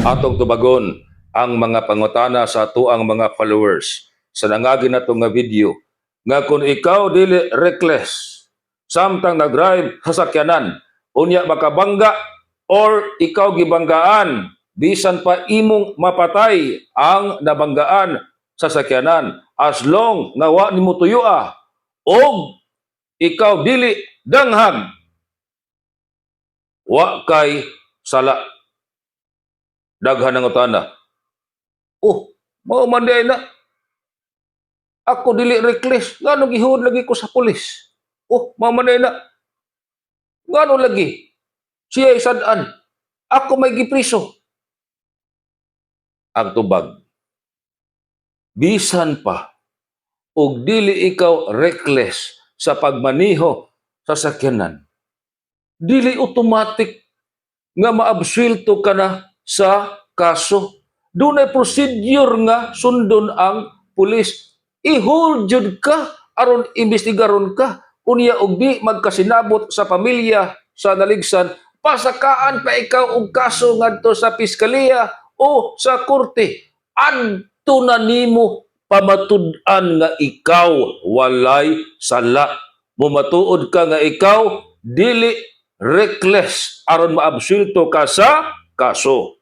Atong tubagon ang mga pangutana sa atuang mga followers sa nangagi nato nga video nga kung ikaw dili reckless samtang nag-drive sa sakyanan, unya makabangga or ikaw gibanggaan, bisan pa imong mapatay ang nabanggaan sa sakyanan, as long nga wa nimo tuyua og ikaw dili danghag, wa kay sala. Daghan ng utana. Oh, mao man diay na. Ako dili reckless, ngano gihuod lagi ko sa pulis? Oh, mao man diay na. Ngano lagi siya isad-an? Ako may gipriso. Ang tubag, bisan pa og dili ikaw reckless sa pagmaniho sa sakyanan, dili automatic nga maabsuelto ka na sa kaso. Dunay procedure nga sundon ang pulis. I-hold jud ka aron imbestigaron ka. Unya og di magkasinabot sa pamilya sa naligsan, pasakaan pa ikaw og kaso ngadto sa piskaliya o sa korte. Adto na nimo pamatud-an nga ikaw walay sala. Mumatuod ka nga ikaw dili reckless aron maabsuelto ka sa kaso.